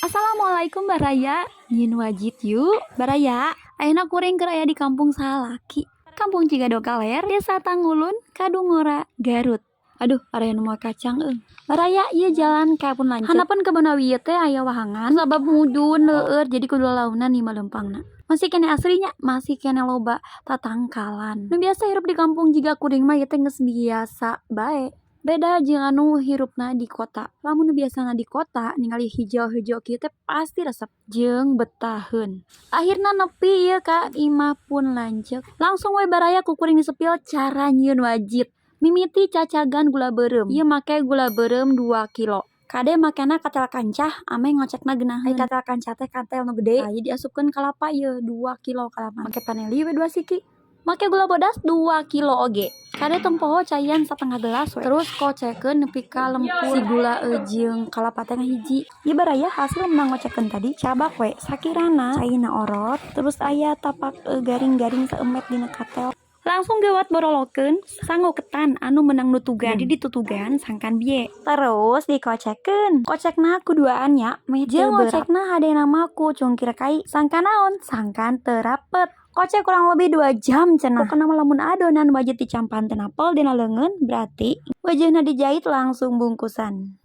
Assalamualaikum, Baraya. Nyieun wajit yuk, Baraya. Ayeuna kuring keur aya di Kampung Salaki, Kampung Cigadog Kaler, Desa Tanggulun, Kadungora, Garut. Aduh, area nu mawa kacang euy. Baraya, ieu jalan ka pun lanceuk. Handapeun kebon awi ieu teh aya wahangan sabab mudun leueur, jadi kudu lalaunan ieu mah leumpangna. Masih keneh asri nya, masih keneh loba tatangkalan. Nu biasa hirup di kampung jiga kuring mah, ieu teh geus biasa bae. Beda jeung anu hirupna di kota. Lamun nu biasana di kota, ningali hijau-hijau kieu teh pasti resep jeung betaheun. Akhirna nepi ieu ka imah pun lanceuk. Langsung we, Baraya, ku kuring disepil cara nyieun wajit. Mimiti cacagan gula beureum. Ieu make gula beureum 2 kilo. Kade makena katel kancah ameh ngocekna geunaheun. Ai katel kancah teh katel nu gede. Tah, ieu diasupkeun kalapa ieu 2 kilo kalapa. Make vanili we 2 siki. Make gula bodas 2 kilo oge. Kade tong poho caian satengah gelas we. Terus kocekeun nepi ka lempur si gula jeung kalapa teh ngahiji. Ieu, Baraya, hasil menang ngocekeun tadi, cabak we sakirana caina orot, terus aya tapak garing-garing saeumet dina katel. Langsung gawat borolokeun sangu ketan anu menang nutugan. Jadi ditutugan sangkan bieu. Terus dikocekeun. Kocekna ku duaan nya, meh teu. Jeung ngocekna hadena mah ku cungkir kai. Sangkan naon? Sangkan teu rapet. Kocek kurang lebih 2 jam cenah. Pokona mah lamun adonan wajit dicampan teu napel dina leungeun, berarti wajeuna dijait langsung bungkusan.